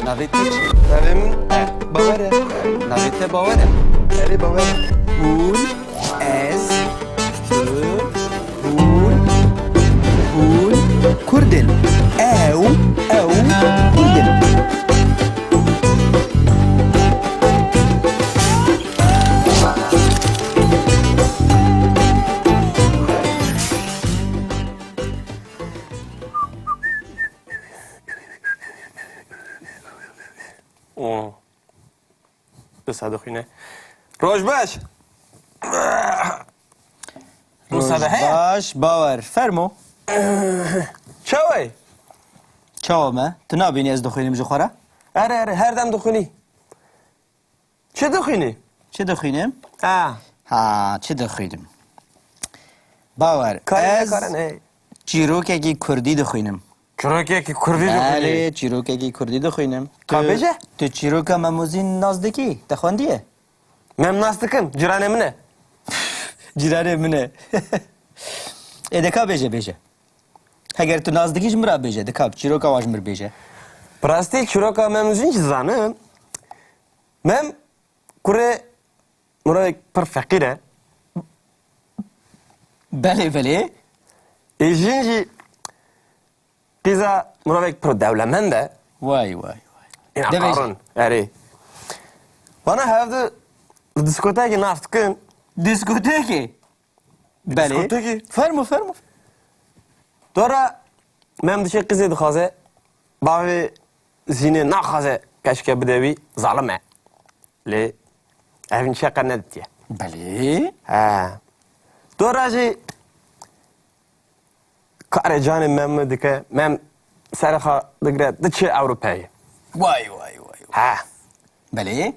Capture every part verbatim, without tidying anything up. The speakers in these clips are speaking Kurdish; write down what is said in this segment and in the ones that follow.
Navê te çi? Navê min Bawer e. Navê te Bawer e? Erê, Bawer e. Hûn, ez, tu, hûn, hûn Kurd in. Ew, ew Kurd in. Wisa dixwîne. Roj baş. Wisa de heye? Roj baş, Bawer. Fermo. Çawa yî? Çawa me? Tu nabînî ez dixwînim ji xwe re? Erê, erê, her dem dixwînî. Çi dixwînî? Çi dixwînim? Ha. Ha, çi dixwînim? Bawer, Karê ez nekarin, ey. çîrokekî kurdî dixwînim. Çîrokekî kurdî dixwînî? Belê, çîrokekî kurdî dixwînim. Ka Tu, bêje? tu çîroka Memozîn nas dikî? Te xwendiye? Mem nas dikim, cîranê min e. Cîranê min e. Ê, de ka bêje, bêje. Heger tu nas dikî ji min re bêje, de ka çîroka wan ji min re bêje. Bi rastî çîroka Memozîn jî zanim. Mem kurê mirovek pir feqîr e. Belê, belê. Ê jin jî qîza mirovek pir dewlemend e. Way, way, way. Îna De bêje. qarûn, erê. Wana hevdu li diskotekê nas dikin. Diskotekê? Belê. Diskotekê? Fermo, fermo. Dora Mem diçe qîzê dixwaze, bavê Zînê naxwaze keşke bide wî, zalim e. Lê evîn çeqe neditiye. Belê. He. Dora jî karê canê Mem dike, Mem serê xwe digre, diçe Ewropayê. Way, way, way, way. He. Belê.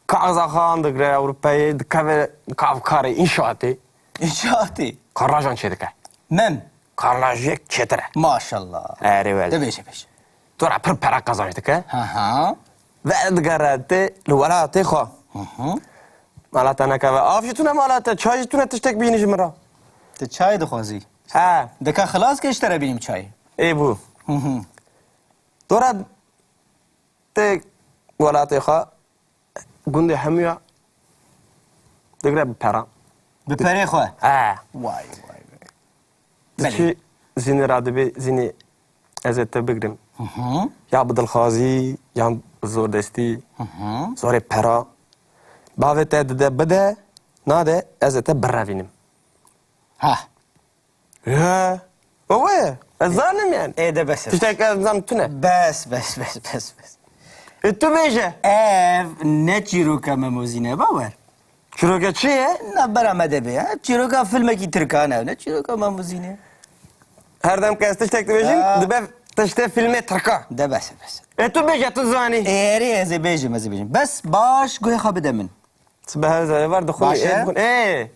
Kaxaza xwe an digre Ewropayê, dikeve kavkarê înşaatê. Înşaatê? Karlajan çêdike. Mem. Karlajiyek çêtir e. Maşallah. Erê wele. De bêje, bêje. Dora pir pere qezenc dike. Ha ha. Ve digere tê li welatê xwe. Hı hı. Mala te nekeve. Av jî tune mala te, çay jî tune, tiştek bînî ji min re. Tu çay dixwazî? He. De ka xilas ke ji te re bînim çay. Ê bû. Hı hı. Dora tê welatê xwe, gundê hemûya digre bi pera. Bi perê xwe? He. Way, way, way. Belê. Diçî Zînê re dibê, Zînê ez ê te bigrim. Hı hı. Ya bi dilxwazî, ya bi zordestî, Hı hı. zorê pera. Bavê te dide bide, nade, ez ê te birevînim. Ha. Ya. Ew e. Ez zanim yani. Ê, de bes e. Tiştek ez zam tune. Bes, bes, bes, bes, bes. E, tu bêje. Ev ne çîroka Memozîn e, Bawer. Çîroka çi ye? Na bera me de bê, ha? Çîroka filmekî tirkan e, ne çîroka Memozîn e. Her dem ke ez tiştek dibêjim, Ha. dibe tiştê filmê tirka. De bes e, bes e. E, tu bêje, tu zanî. Ê, erê, ez ê bêjim, ez ê bêjim. Bes, baş, guhê xwe bide min. Sibe her zerê var dixwin. Baş e. Ê, dixwin. Ê.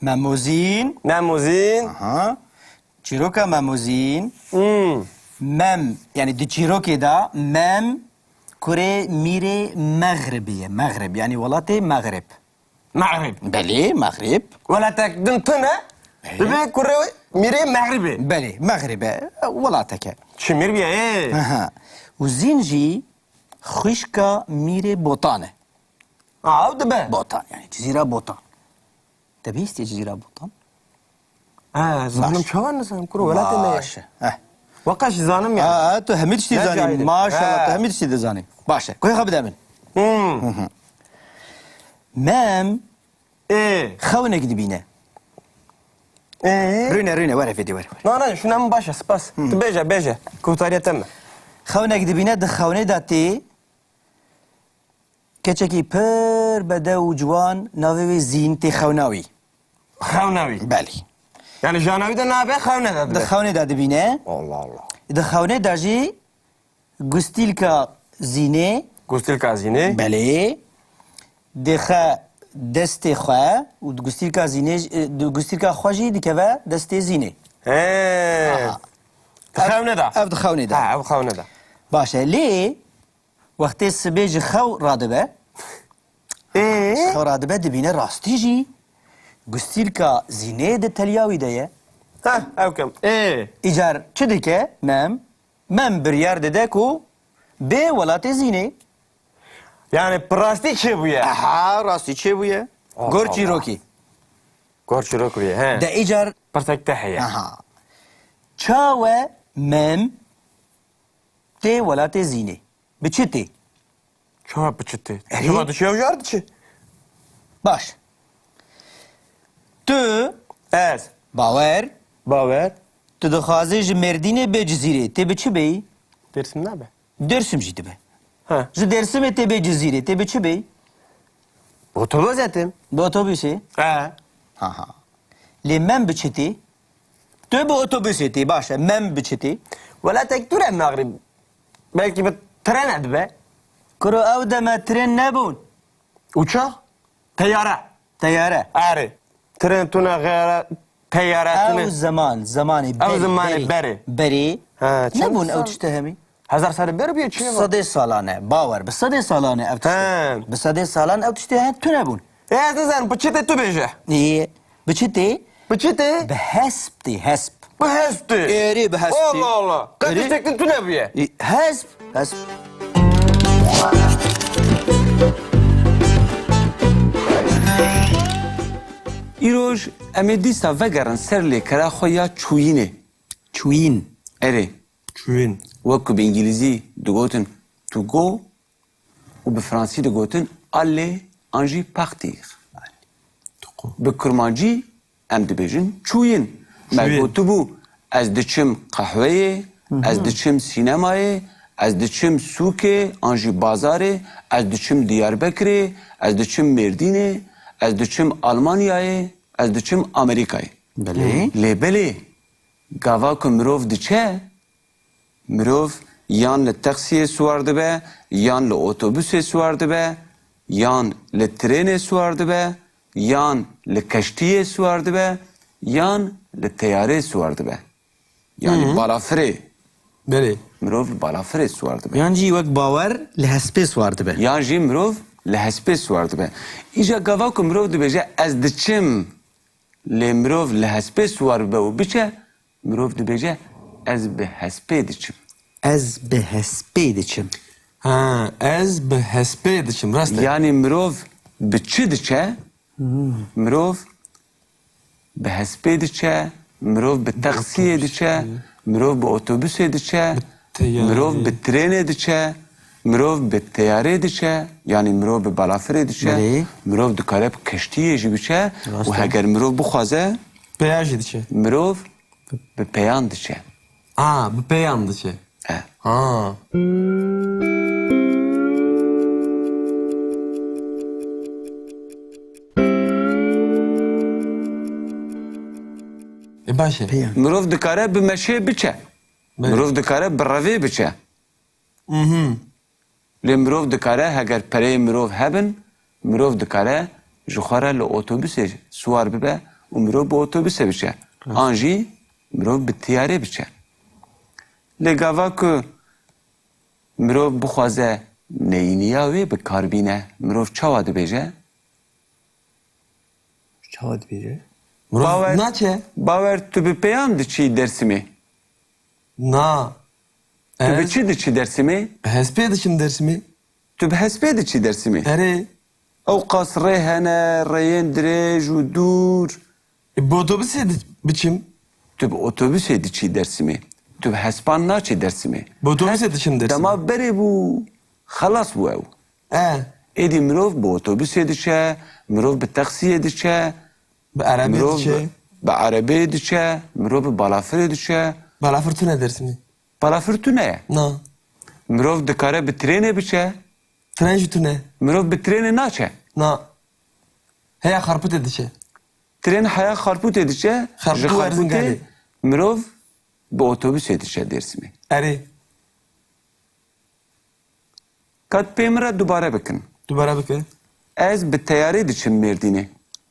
Memozîn. Memozîn. Aha. Çîroka Memozîn. Hmm. Mem, yani di çîrokê de Mem kurê mîrê Mexribê ye. Mexrib, yani welatê Mexrib. Mexrib. Belê, Mexrib. Welatek din tune. Belê. Dibê kurê mîrê Mexribê. Belê, Mexrib e. Welatek e. Çi mîr bîye, ê? Aha. Û Zîn jî xwişka mîrê Botan e. A, ew dibe. Botan, yani Cizîra Botan. Te bihîstiye Cizîra Botan? Ha, zanim, Baş. çawa nizanim, kuro, welatê me ye. Baş. Heh. Weka jî zanim yani. Ha, ha, tu hemî tiştî Ne zanî. cahil. Maşallah, Ha. tu hemî tiştî dizanî. Baş e. Guhê xwe bide min. Hmm. Hı hı. Mem Ê. xewnek dibîne. Ê. Rûne, rûne, were fêdî, were, were. Na, na, şûna min baş e, spas. Hı. Tu bêje, bêje. Guhdariyê te me. Xewnek dibîne, di xewnê de tê. Keçekî pir bedew û ciwan, navê wê Zîn, tê xewna wî. Xewna wî? Belê. Yani jana wî de nabe, xewne de dibe? Di xewnê de dibîne. Allah Allah. Di xewnê de jî gustîlka Zînê. Gustîlka Zînê? Belê. Dixe destê xwe û gustîlka Zînê, e, gustîlka xwe jî dikeve destê Zînê. He. Aha. Di xewnê de? Ev di xewnê de. Ha, ev xewnê de. Baş e. Lê Wextê sibê ji xew radibe, Ê? ji xew radibe dibîne rastî jî gustîlka Zînê di teliya wî de ye. Heh, ew kim. Ê? Îcar çi dike Mem? Mem biryar dide ku bê welatê Zînê. Yani bi rastî çêbûye. Aha, rastî çêbûye. Allah Gor Allah. Çîrokî. Gor çîrok bûye, he. De îcar Pirsek te heye. Aha. Çawe Mem tê welatê Zînê? Bi çi tê? Çawa bi çi tê? Erê. Çawa diçe ew jar diçe? Baş. Tu Ez. Bawer. Bawer. Tu dixwazî ji Mêrdînê bê Cizîrê. Tê bi çi bêyî? Dêrsim nabe. Dêrsim jî dibe. Ha. Ji Dêrsimê tê bê Cizîrê. Tê bi çi bêyî? Otobus etim. Bi otobusê? Ha. Ha ha. Lê Mem bi çi tê? Tu bi otobusê tê, baş e. Mem bi çi tê? Welatek dûr e Mexrib. Belkî bi trene dibe. Kuro ew deme tren nebûn. Uçak? Teyare. Teyare. Erê. Tren tune, xeyare, teyare tune. Ew zeman, zemanê Ew berê, zemanê berê. Berê. Berê. Ha, çend Nebûn ew sal? Tiştê hemî. Hezar salê berê bûye çi? Sedê salan e. Bawer, bi sedê salan e ev tiştê. He. Bi sedê salan ew tiştê he tune bûn. E, ez nizanim, bi çi tê tu bêje? Ê, bi çi tê? Bi çi tê? Bi hesp tê, hesp. Bi hesp tê? Êrî bi hesp tê. Allah Allah. Qet Êrî. Tiştek din tune bûye. Ê, hesp, hesp. Îroj em ê dîsa vegerin ser lêkera xwe ya çûyînê. Çûyîn. Erê. Çûyîn. Wek ku bi îngilîzî digotin to go, û bi fransî digotin aller an jî partir. Bi kurmancî em dibêjin çûyîn. Me Çûyîn. Gotibû, ez diçim qehweyê, ez Hı hı. diçim sînemayê, ez diçim sûkê an jî bazarê, ez diçim Diyarbekirê, ez diçim Mêrdînê, ez diçim Almanyayê, ez diçim Amerîkayê. Belê. Lê belê, gava ku mirov diçe, Mirov yan li taksiyê siwar dibe, yan li otobusê siwar dibe, yan li trênê siwar dibe, yan li keştiyê siwar dibe, yan li teyarê siwar dibe. Yani Hı hı. balafirê. Belê. Mirov li balafirê siwar dibe. Yan jî wek bawer li hespê siwar dibe. Yan jî mirov li hespê siwar dibe. Îja gava ku mirov dibêje ez diçim, lê mirov li hespê siwar bibe û biçe, mirov dibêje, ez bi hespê diçim. Ez bi hespê diçim. Ha, ez bi hespê diçim, rast e. Yani mirov bi çi diçe? Hmm. Mirov bi hespê diçe, mirov bi taksiyê diçe, mirov bi otobusê diçe, Bi teyarê. mirov bi trênê diçe, mirov bi teyarê diçe, yani mirov bi balafirê diçe, Belê. mirov dikare bi keştiyê jî biçe Rast û e. heger mirov bixwaze, Peya jî diçe. mirov bi peyan diçe. A, bi peyan diçe. E. Ha. E, baş e. Peyan. Mirov dikare bi meşê biçe. Belê. Mirov dikare bi revê biçe. Mhm. Lê mirov dikare, heger pereyê mirov hebin, mirov dikare ji xwe re li otobusê siwar bibe û mirov bi otobusê biçe. Rast. An jî mirov bi tiyarê biçe. Lê gava ku mirov bixwaze neyîniya wê bi kar bîne, mirov çawa dibêje? Çawa dibêje? Mirov Bawer, naçe? Bawer, tu bi peyan diçî Dêrsimê? Na. Tu bi Ez çi diçî Dêrsimê? bi hespê diçim Dêrsimê. Tu bi hespê diçî Dêrsimê? Erê. Ew qas rê hene, rêyên dirêj û dûr. E, bi otobusê di-, biçim. Tu bi otobusê diçî Dêrsimê. Tu bi hespan naçî Dêrsimê. Bi otobusê Hesp diçim Dêrsimê. dema berê bû, xelas bû ew. E. Êdî mirov bi otobusê diçe, mirov bi taksiyê diçe, Bi erebê mirov diçe. bi, bi erebeyê diçe, mirov bi balafirê diçe. Balafir tune Dêrsimê. Balafir tune ye. Na. Mirov dikare bi trênê biçe. Tren jî tune. Mirov bi trênê naçe. Na. Heya Xarpûtê diçe. Tren heya Xarpûtê diçe. Xarpût Ji û Xarpûtê Erzinganê. mirov bi otobusê diçe Dêrsimê. Erê. Kat pê min re dubare bikin. Dubare bike. Ez bi teyarê diçim Mêrdînê.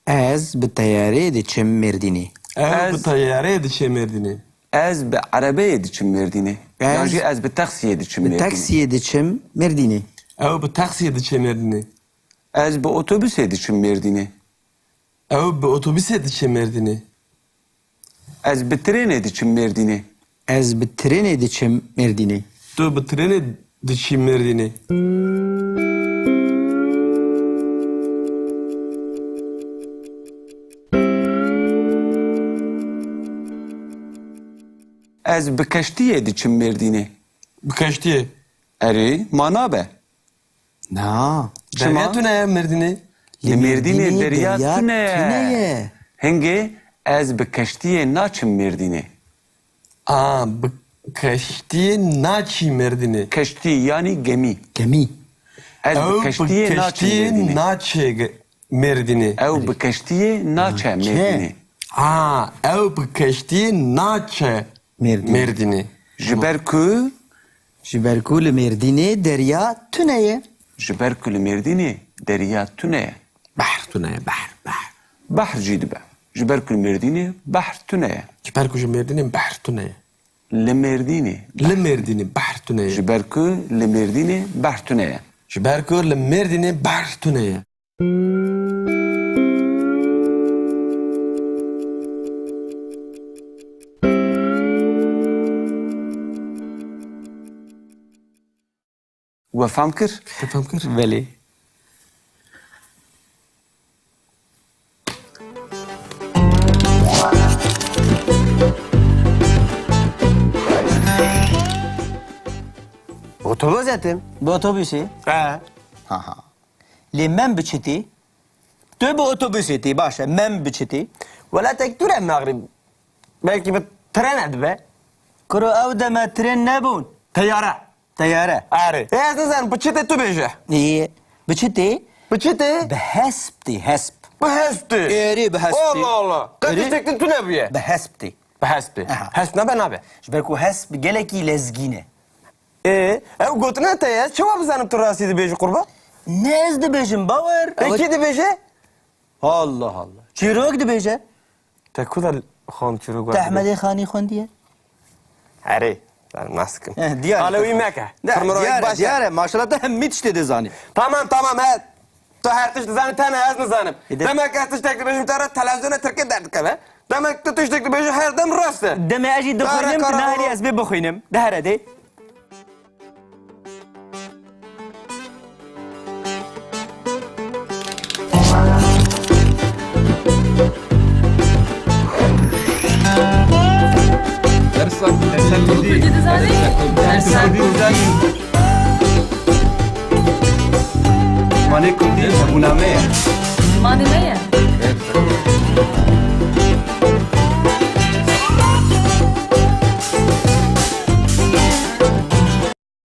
Ez bi teyarê diçim Mêrdînê. Ew Ez bi teyarê diçe Mêrdînê. Ez bi erebeyê diçim Mêrdînê. Ez Yan jî ez bi taksiyê diçim bi Mêrdînê. taksiyê diçim Mêrdînê. Ew bi taksiyê diçe Mêrdînê. Ez bi otobusê diçim Mêrdînê. Ew bi otobusê diçe Mêrdînê. Ez bi trênê diçim Mêrdînê. Ez bi trênê diçim Mêrdînê. Tu bi trênê diçî Mêrdînê. Ez bi keştiyê diçim Mêrdînê. Bi keştiyê? Erê, ma nabe. Na. Çima? Derya tune ye Mêrdînê. Li Mêrdînê derya tune ye. Hingê ez bi keştiyê naçim Mêrdînê. A, bi keştiyê naçî Mêrdînê. Keştî, yanî gemî. Gemî. Ez bi keştiyê naçim Mêrdînê. Ew bi keştiyê naçe ge-, Mêrdînê. Ew bi keştiyê naçe Mêrdînê. A, ew bi keştiyê naçe Mêrdînê. Mêrdînê. Ji ber ku Ji ber ku li Mêrdînê derya tune ye. Ji ber ku li Mêrdînê derya tune ye. Behr tune ye, behr, behr. Behr jî dibe. Ji ber ku li Mêrdînê behr tune ye. Ji ber ku ji Mêrdînê behr tune ye. Li Mêrdînê. Li Mêrdînê behr tune ye. Ji ber ku li Mêrdînê behr tune ye. Ji ber ku li Mêrdînê behr tune ye. We fam kir? Te fam kir? Belê. Otobus etim. Bi otobusê? He. Ha ha. Lê mem bi çi tê? Tu bi otobusê tê, baş e. Mem bi çi tê? Welatek dûr e Mexrib. Belkî bi trene dibe. Kuro ew deme tren nebûn. Teyare. Teyare. Erê. E, ez nizanim, bi çi tê tu bêje? Ê, bi çi tê? Bi çi tê? Bi hesp tê, hesp. Bi hesp tê? Erê, bi hesp tê. Allah Allah. Qet tiştek din tune bûye? Bi hesp tê. Bi hesp tê. Aha. Hesp nebe nabe. Ji ber ku hesp gelekî lezgîn e. Ê, ew gotina te ye, ez çawa bizanim tu rastî dibêjî qurban? Ne ez dibêjim, bawer. Ê, kî dibêje? Allah Allah. Çîrok dibêje. Te ku da xan çîrok? Te Ehmedê Xanî xwendiye? Herê, ben nas dikim. Eh, diyar e. Qale wî meke. Diyar e, diyar e, maşallah te hemî tiştê dizanî. Tamam, tamam, he. Tu her tişt dizanî, tene ez nizanim. Demek ez tiştek dibêjim, te re televizyona tirkî derdikeve. Demek tu tiştek dibêjî her dem rast e. Demê ez jî dixwînim, tu nahelî ez bê bixwînim. Dihere dê. Dersa, dersa Kurdî. Kurdî dizanî? Dersa Kurdî. Zimanê Kurdî hebûna me ye. Zimanê me ye.